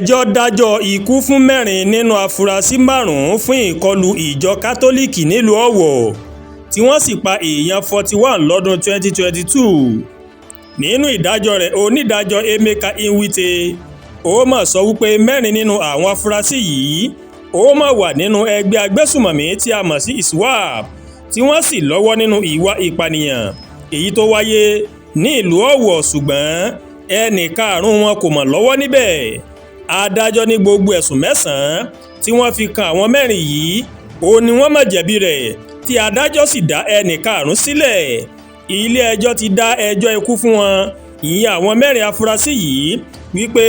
Ilé-ẹjọ́ dájọ́ ikú fún mẹ́rin nínú afurasí márùn-ún fún ìkọlù ìjọ Kátólíìkì nílùú Ọwọ́ tí wọ́n sì pa èèyàn 41 lọ́dún 2022. Nínú ìdájọ́ rẹ̀, onídàájọ́ Emeka Nwite ó mà sọ wípé mẹ́rin nínú àwọn afurasí yìí ó mà wà nínú ẹgbẹ́ agbésùmọ̀mí tí a mọ̀ sí ISWAP, tí wọ́n sì lọ́wọ́ nínú ìwà ìpànìyàn èyí tó wáyé ní ìlú Ọ̀wọ̀, ṣùgbọ́n ẹnì karùn-ún wọn kò mọ̀ lọ́wọ́ níbẹ̀. Adájọ́ ní gbogbo ẹ̀sùn mẹ́sàn-án tí wọ́n fi kan àwọn mẹ́rin yìí ó ní wọ́n má jẹ̀bi rẹ̀, tí adájọ́ sì dá ẹnì karùn-ún sílẹ̀. Ilé-ẹjọ́ ti dá ẹjọ́ ikú fún wọn, ìyẹn àwọn mẹ́rin afurasí yìí, wípé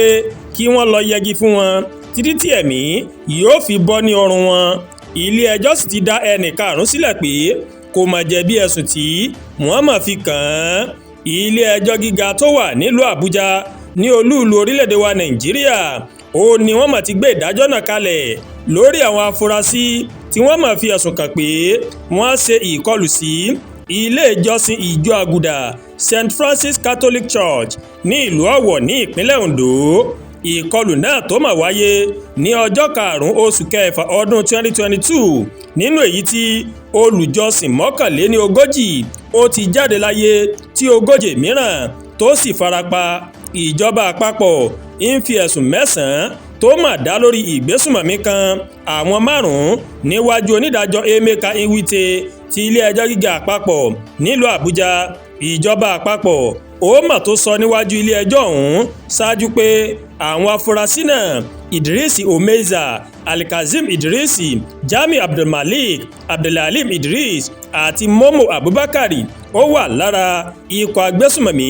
kí wọ́n lọ yẹgi fún wọn títí tí ẹ̀mí yóò fi bọ́ ní ọrùn wọn. Ilé-ẹjọ́ sì ti dá ẹnì karùn-ún sílẹ̀ pé kò mà jẹ̀bi ẹ̀sùn tí wọ́n mà fi kàn án. Ilé-ẹjọ́ gíga tó wà nílùú Àbújá ní olúùlú orílẹ̀-èdè wa Nàìjíríà ó ní wọ́n mà ti gbé ìdájọ́ náà kalẹ̀ lórí àwọn afurasí tí wọ́n mà fi ẹ̀sùn kàn pé wọ́n ṣe ìkọlù sí ilé ìjọsìn Ìjọ Àgùdà St Francis Catholic Church ní ìlú Ọ̀wọ̀ ní ìpínlẹ̀ Ondo. Ìkọlù náà tó mà wáyé ní ọjọ́ 5 oṣù kẹfà ọdún 2022, nínú èyí tí olùjọsìn 41 ó ti jáde láyé, tí 40 mìíràn tó sì farapa. Ìjọba àpapọ̀ ń fi ẹ̀sùn mẹ́sàn-án tó mà dá lórí ìgbésùnmọ̀mí kan àwọn márùn-ún níwájú onídàájọ́ Emeka Nwite ti ilé-ẹjọ́ gíga àpapọ̀ nílùú Àbújá. Ìjọba àpapọ̀ ó mà tó sọ níwájú ilé-ẹjọ́ ọ̀hún ṣáájú pé àwọn afurasí náà, Idris Omeiza, Alkazeem Idris, Jamiu Abdulmalik, Abdulhalim Idris àti Momo Abubakar, ó wà lára ikọ̀ agbésùnmọ̀mí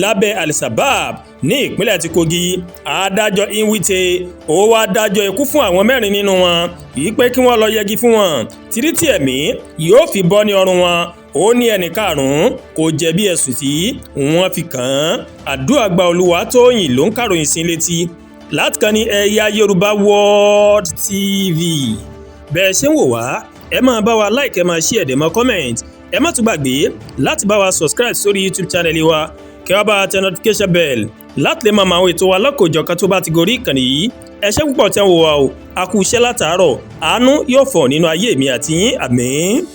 lábẹ́ Al-Shabab ní ìpínlẹ̀ ti Kogi. Adájọ́ Nwite ó wá dájọ́ ikú fún àwọn mẹ́rin nínú wọn yìí pé kí wọ́n lọ yẹgi fún wọn títí tí ẹ̀mí yóò fi bọ́ ní ọrùn wọn. Ó ní ẹnì karùn-ún kò jẹ̀bi ẹ̀sùn tí wọ́n fi kàn án. Àdúràgbà Olúwatóyìn ló ń kàròyìn sí létí láti kan ní Ẹ̀yà Yorùbá World TV. Bẹ́ẹ̀ ṣe ń wò wá, ẹ máa bá wa like, ẹ máa share, ẹ dẹ̀ máa comment. Ẹ má tún gbàgbé láti bá wa subscribe sórí YouTube channel wa, kẹ́ wá bá wa tẹ notification bell láti lè máa mọ àwọn ètò wa lọ́kọ̀ọ́jọ̀kan tó bá ti gorí ìkànnì yìí. Ẹ ṣé púpọ̀ tẹ́ ń wò wá o. A kú iṣẹ́ látàárọ̀. Àánú yóò fọ̀ nínú ayé mi àti yín. Àmín.